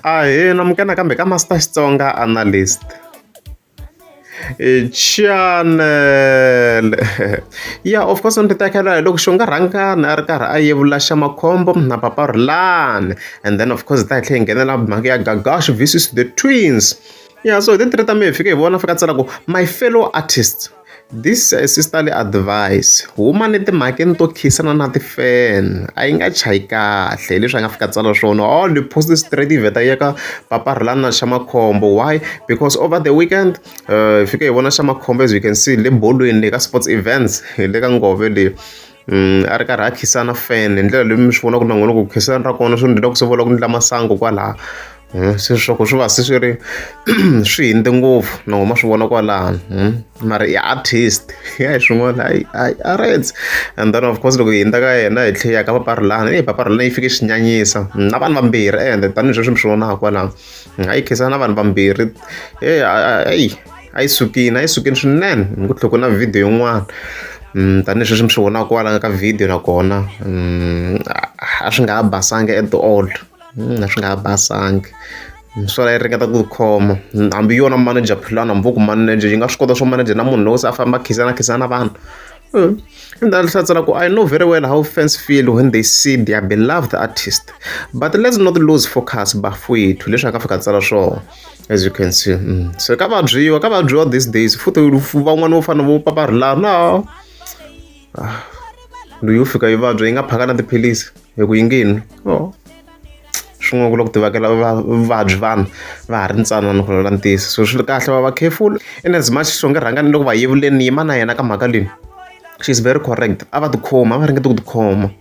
Ahee namukela nakambe ka Master Xitsonga Analyst channel ya of course ni tekela hi loko Xonga Rhangani a ri karhi a yevula xa makhombo na Papa Rhulani and then of course hi ta hi tlhela hi nghenela mhaka ya Gagash versus the Twins ya so hi ti 3 ta May hi fike hi vona fika tsala ku my fellow artists. This is sisterly advice humani timhakeni to khisana na ti-fan a yi nga chayi kahle hi leswi a nga fika tsala swona all the post straight yi vheta yi ya ka Papa Rhulani na Xamakhombo why because over the weekend hi fike hi vona Xamakhombo as you can see le bolweni le ka sports events hi le ka ngove leyi a ri karhi a khisana fan hi ndlela leyi mi swi vonaka na n'wina ku khisana ra kona swi ndlela ku se vula ku ndla masangu kwalaya. Se swa ku swi va se swi ri swi hundze ngopfu na n'wina ma swi vona kwalano mara i artist ya hi swin'wana hayi hayi a rhandzi and then of course loko hi hundza ka yena hi tlhela hi ya ka Papa Rhulani eyi Papa Rhulani yi fike swi nyanyisa na vanhu vambirhi ende tanihi sweswi mi swi vonaka kwalano a yi khensa na vanhu vambirhi heyi eyi a yi sukile a yi sukile swinene ku tlhela ku na video yin'wana tanihi sweswi mi swi vonaka kwalano ka video nakona a swi nga ha basanga at all. A swi nga ha basangi swo yi ringeta ku khoma hambi yona manager Philani hambi vo ku manager yi nga swi kota swo manager na munhu loko se a famba a khisana khisana na vanhu tsala ku I know very well how fans feel when they see their beloved artist but let's not lose focus bafowethu leswi a nga fika tsala swona as you can see se ka vabyiwa ka vabyiwa these days futhi van'wani vo fana vo Papa Rhulani na loyi yo fika yi vabya yi nga phaka na tiphilisi hi ku yi nge nwi oh swin'wana ku loko ti vangela vuvabyi vanhu va ha ri ntsanana ku vulavula ntiyiso so swi kahle va va careful in as much Xongi Rhangani loko va yevuleni yima na yena ka mhaka leyi she is very correct a va tikhoma a va ringeta ku tikhoma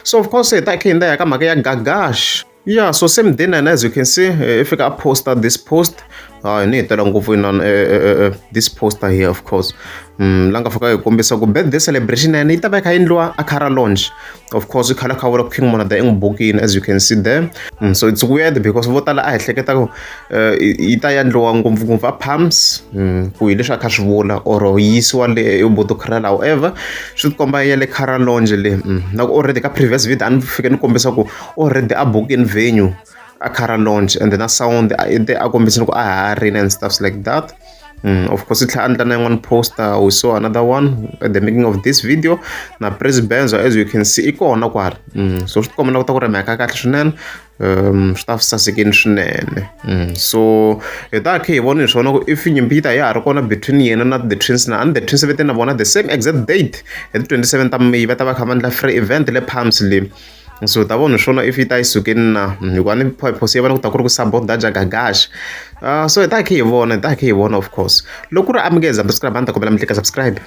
so of course hi ta khe hi ya ka mhaka ya Gagash. Yeah, so same day and as you can see, if I post this post, ni hi tela ngopfu inani this poster here of course. La nga fika yi kombisa ku birthday celebration ya yena yi ta va yi kha yi endliwa a Kara Lounge. Of course, yi khala kha vula King Monada i n'wi bukini as you can see there. So it's weird because vo tala a hi hleketa ku yi ta endliwa ngopfungopfu a Palms ku hi leswi a kha swi vula or yi yisiwa le eBotokarel however swi tikomba ya le Kara Lounge le na ku already ka previous video a ni fike ni kombisa ku already a booking venue a Kara Lounge and na sound a kombisini ku a harini and stuffs like that. Of course i tlhela a endla na yin'wana poster we saw another one at the making of this video na Press Benzo as you can see i kona kwala so swi tikomba na ku ta ku ri mhaka ya kahle swinene swi ta sasekini swinene so hi ta khe hi vona hi swona ku if nyimpi yi ta ya ha ri kona between yena na the twins na and the twins va te na vona the same exact date hi ti 27 ta May va ta va kha va endla free event le Palms le so ta vona swona if yi ta yi sukeni na hikuva ni purpose ya vona ku ta ku ri ku sabotage Gagash so hi ta khe hi vona hi ta khe hi vona of course loko ku ri amukeza subscribe a ni ta kombela mi tlika subscribe.